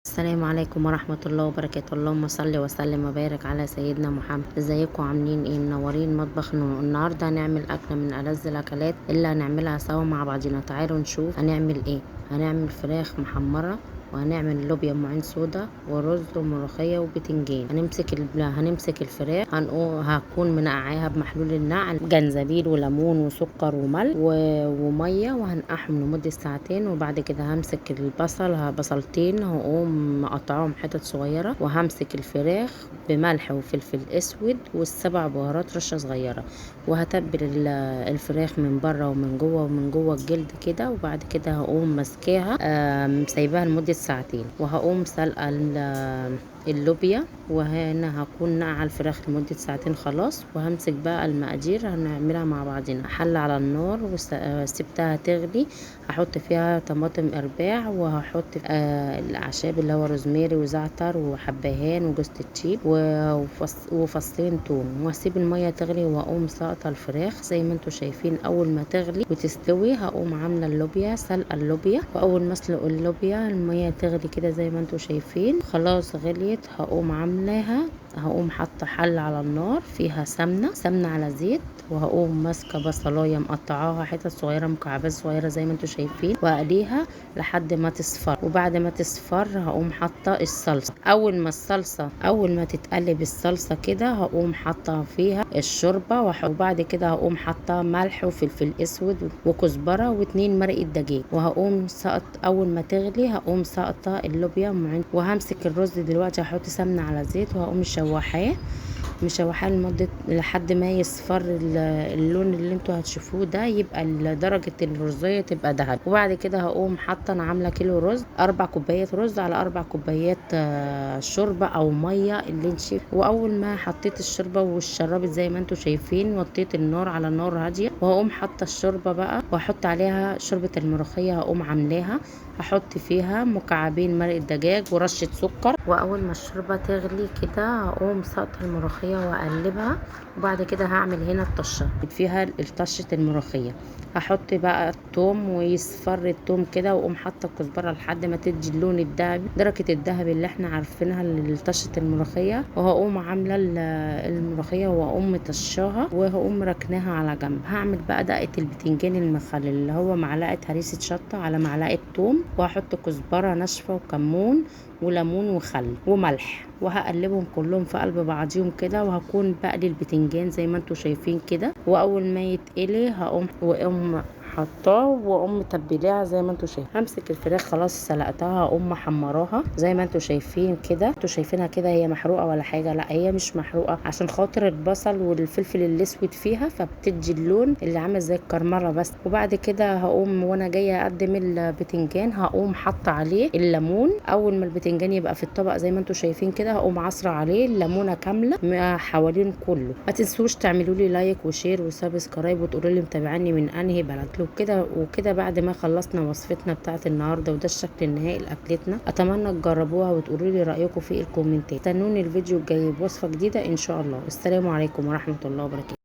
السلام عليكم ورحمة الله وبركاته. اللهم صل وسلم وبارك على سيدنا محمد. ازيكم عاملين ايه؟ منورين مطبخ نور. النهارده هنعمل اكلة من ألذ الاكلات اللي هنعملها سوا مع بعضينا. تعالوا نشوف هنعمل ايه. هنعمل فراخ محمرة، وهنعمل لوبيا ام عين سودا، ورز وملوخيه وبتنجان. هنمسك الفراخ، هكون منقعاها بمحلول النقع، جنزبيل وليمون وسكر وملح ومية، وهنقعهم لمدة ساعتين. وبعد كده همسك البصل، بصلتين هقوم مقطعهم حتت صغيرة، وهمسك الفراخ بملح وفلفل اسود والسبع بهارات رشه صغيرة، وهتبل الفراخ من بره ومن جوه ومن جوه الجلد كده. وبعد كده هقوم ماسكاها سايباها لمدة ساعتين، وهقوم سلقه اللوبيا، وهنا هكون نقع الفراخ لمدة ساعتين خلاص. وهمسك بقى المقادير هنعملها مع بعضنا. حله على النار وسبتها تغلي، هحط فيها طماطم ارباع، وهحط الاعشاب اللي هو روزماري وزعتر وحبهان وجوز الطيب وفصين توم، واسيب المية تغلي، واقوم ساقطه الفراخ زي ما انتم شايفين. اول ما تغلي وتستوي هقوم عامله اللوبيا، سلقه اللوبيا، واول ما اسلق اللوبيا المية تغلي كده زي ما انتم شايفين خلاص غليت، هقوم عاملاها، هقوم حاطه حله على النار فيها سمنه على زيت، وهقوم ماسكه بصلايه مقطعاها حتت صغيرة مكعبات صغيرة زي ما انتم شايفين، واقليها لحد ما تصفر. وبعد ما تصفر هقوم حاطه الصلصه. اول ما تتقلب الصلصه كده هقوم حاطه فيها الشوربة، وبعد كده هقوم حاطه ملح وفلفل اسود وكزبره واتنين مرقه دجاج، وهقوم سقط اول ما تغلي هقوم ساقطه اللوبيا. وهمسك الرز دلوقتي، هحط سمنه على زيت، وهقوم مشوحاه لمدة لحد ما يصفر اللون اللي انتوا هتشوفوه ده، يبقى درجة الرزية تبقى ذهبي. وبعد كده هقوم حاطه، انا عامله كيلو رز، 4 كوبايات رز على 4 كوبايات شوربة او مية اللي انت شايفه. واول ما حطيت الشوربة والشربت زي ما انتوا شايفين، وطيت النار على نار هادية، وهقوم حاطه الشوربة بقى، واحط عليها شوربة الملوخية. هقوم عاملاها، هحط فيها مكعبين مرقه دجاج ورشه سكر. واول ما الشوربة تغلي كده هقوم ساقطه الملوخية واقلبها. وبعد كده هعمل هنا الطشه فيها طشه الملوخية، هحط بقى الثوم ويصفر الثوم كده، واقوم حاطه الكزبره لحد ما تدي اللون الذهبي، درجه الذهبي اللي احنا عارفينها لطشه الملوخية. وهقوم عامله الملوخية واقوم مطشاها، وهقوم ركناها على جنب. هعمل بقى دقه البتنجان المخلل اللي هو معلقه هريسه شطه على معلقه ثوم، وهحط كزبره ناشفة وكمون وليمون وخل وملح، وهقلبهم كلهم في قلب بعضيهم كده. وهكون بقلي البتنجان زي ما انتم شايفين كده، واول ما يتقلي هقوم واقوم حطاه واقوم متبلاها زي ما انتم شايفين. همسك الفراخ خلاص سلقتها، هقوم محمراها زي ما انتم شايفين كده. انتوا شايفينها كده هي محروقة ولا حاجة؟ لا هي مش محروقة، عشان خاطر البصل والفلفل الاسود فيها، فبتدي اللون اللي عامل زي الكرمله بس. وبعد كده هقوم وانا جاية اقدم البتنجان هقوم حاطه عليه الليمون. اول ما البتنجان يبقى في الطبق زي ما انتم شايفين كده هقوم عصره عليه الليمونه كاملة حوالين كله. ما تنسوش تعملوا لي like و share و subscribe، وتقولوا لي متابعيني من انهي بلد. وكده وكده بعد ما خلصنا وصفتنا بتاعت النهارده، وده الشكل النهائي لاكلتنا. اتمنى تجربوها وتقولوا لي رايكم في الكومنتات. استنوني الفيديو الجاي بوصفه جديدة ان شاء الله. السلام عليكم ورحمة الله وبركاته.